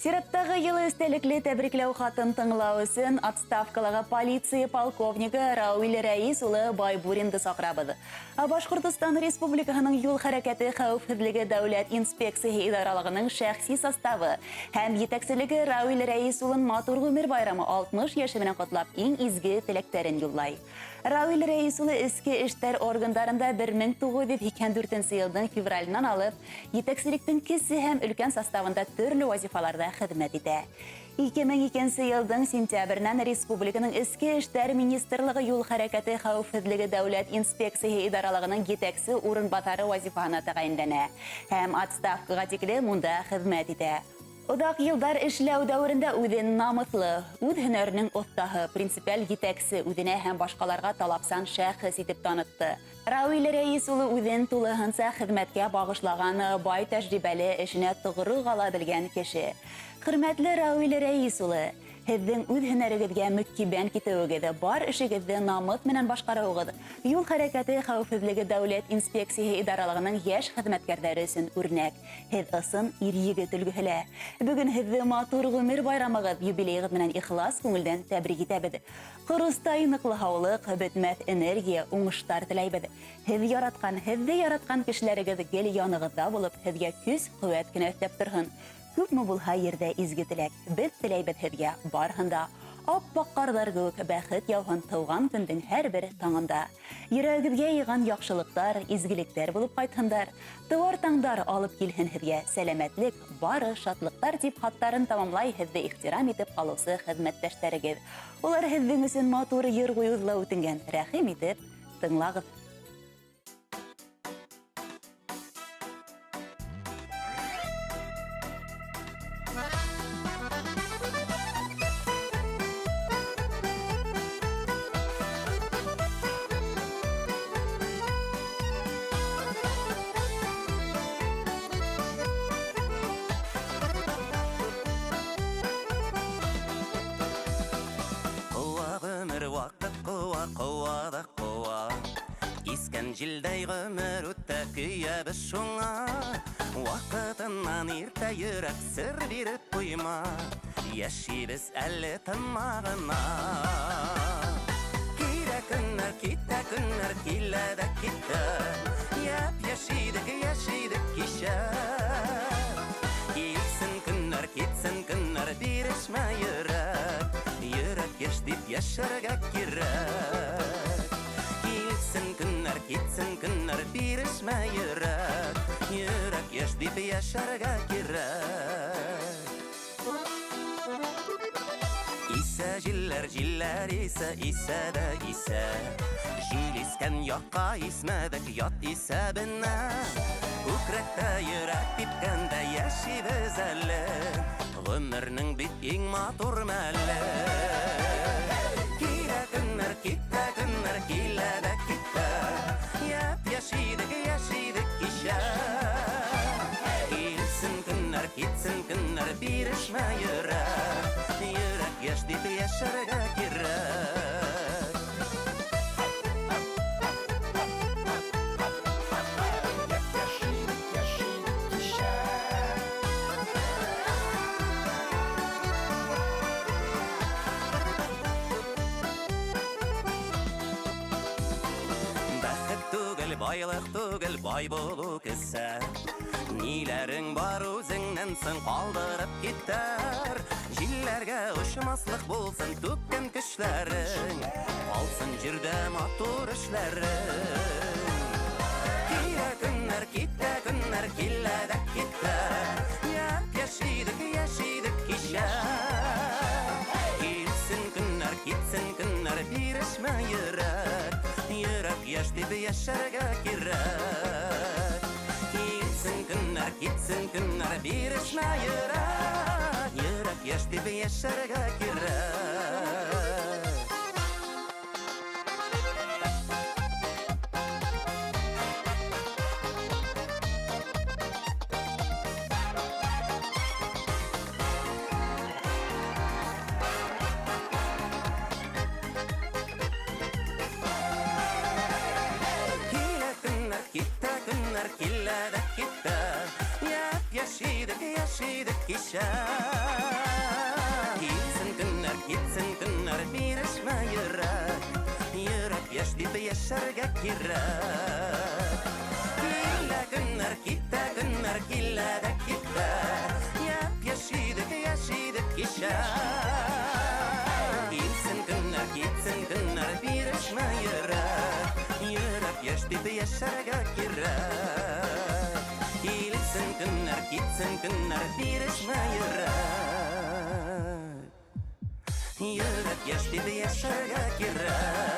Сираттағы йылы эстәлекле тәбрикләү хатын тыңлау өсөн отставкалағы полиция полковнигы Рауил Рәис улы Байбуринды саҡырабыҙ. Башҡортостан Республикаһының юл хәрәкәте хәүефһеҙлеге дәүләт инспекцияһы идаралығының шәхси составы һәм етәкселеге Рауил Рәис улын матур ғүмер байрамы 60 йәше менән ҡотлап иң изге теләктәрен юллай. Рауил Рәис улы эске эштәр органдарында 1984 йылдың февраленән алып етәкселектең кесе һәм өлкән составында төрлө вазифаларҙа хеҙмәт итә. 2002 йылдың сентябренән Республиканың Эске эштәр министрлығы юл хәрәкәте хәүефһеҙлеге дәүләт инспекцияһы идаралығының етәксе урынбаҫары вазифаһына тәғәйенләнә һәм отставкаға тиклем унда хеҙмәт итә. Оҙаҡ йылдар эшләү дәүерендә үҙен намыҫлы, үҙ һөнәренең оҫтаһы, принципиаль етәксе, үҙенә һәм башҡаларға талапсан шәхес итеп танытты. Рауил Рәис улы үҙен тулыһынса хеҙмәткә бағышлаған бай тәжрибәле эшенә тоғро ҡала белгән кеше. Хөрмәтле Рауил Рәис улы, һеҙҙең үҙ һөнәрегеҙгә мөкиббән китеүегеҙ, бар эшегеҙҙе намыҫ менән башҡарыуығыҙ, юл хәрәкәте хәүефһеҙлеге дәүләт инспекцияһы идаралығының йәш хеҙмәткәрҙәре өсөн үрнәк. Һеҙ ысын ир-егет өлгөһө лә. Бөгөн һеҙҙе матур ғүмер байрамығыҙ, юбилейығыҙ менән ихлас күңелдән тәбрик итәбеҙ. Ҡоростай ныҡлы һаулыҡ, бөтмәҫ энергия, уңыштар теләйбеҙ. Һеҙ яратҡан, һеҙҙе яратҡан кешеләрегеҙ гел янығыҙҙа булып, һеҙгә көс, ҡеүәт кенә өҫтәп торһон. Күпме булһа ерҙә изге теләк, беҙ теләйбеҙ һеҙгә барыһын да. Ап-аҡ ҡарҙар кеүек бәхет яуһын тыуған көндөң һәр бер таңында. Йөрәгегеҙгә йыйған яҡшылыҡтар, изгелектәр булып ҡайтһындар. Тыуар таңдар алып килһен һеҙгә сәләмәтлек, бары шатлыҡтар тип хаттарын тамамлай һеҙҙе ихтирам итеп ҡалыусы хеҙмәттәштәрегеҙ. Улар һеҙҙең өсөн матур йыр ҡуйыуҙы ла үтенгән. Рәхим итеп, тыңлағыҙ. Ҡыуа ғүмер, ваҡыт ҡыуа, ҡыуа ҙа ҡыуа. Иҫкән елдәй ғүмер үтә, көйәбеҙ шуңа. Ваҡытынан иртә йөрәк сер биреп ҡуйма. Йәшибеҙ әле тынма ғына. Килә көннәр, китә көннәр, килә ҙә китә. Йәп-йәш идек, йәш идек кисә. Килсен көннәр, китсен көннәр, бирешмә йөрәк. Йөрәк йәш дип йәшәргә кирәк. Килсен көннәр, китсен көннәр, бирешмә йөрәк. Йөрәк йәш дип йәшәргә кирәк. Исә җилләр, җилләр исә, исә дә исә. Җил искән якка исмәдек, ят исәбенә. Күкрәктә йөрәк типкәндә яшибез әле. Гомернең бит иң матур мәле. Килә көннәр, китә көннәр, килә дә китә. Япь-яшь идек, яшь идек кичә. Килсен көннәр, китсен көннәр, бирешмә йөрәк. Йөрәк яшь дип яшәргә кирәк. Япь-яшь идек, яшь идек кичә. Бәхет түгел, байлык түгел, бай булу кесә. Ниләрең бар үзеңнән соң калдырып китәр. Җилләргә очмаслык булсын түккән көчләрең. Калсын җирдә матур эшләрең. Килә көннәр, китә көннәр, килә дә китә. Япь-яшь идек, яшь идек кичә. Килсен көннәр, китсен көннәр, бирешмә йөрәк. Йөрәк яшь дип яшәргә кирәк. Килсен көннәр, китсен көннәр, бирешмә йөрәк. Йөрәк яшь дип яшәргә кирәк. Килә көннәр, китә көннәр, килә дә китә. Япь-яшь идек, яшь идек кичә. яшәргә кирәк. Килә көннәр, китә көннәр, килә дә китә. Япь-яшь идек, яшь идек кичә. Килсен көннәр, китсен көннәр, бирешмә, йөрәк. Йөрәк яшь дип яшәргә кирәк. Килсен көннәр, китсен көннәр, бирешмә, йөрәк. Йөрәк яшь дип яшәргә кирәк.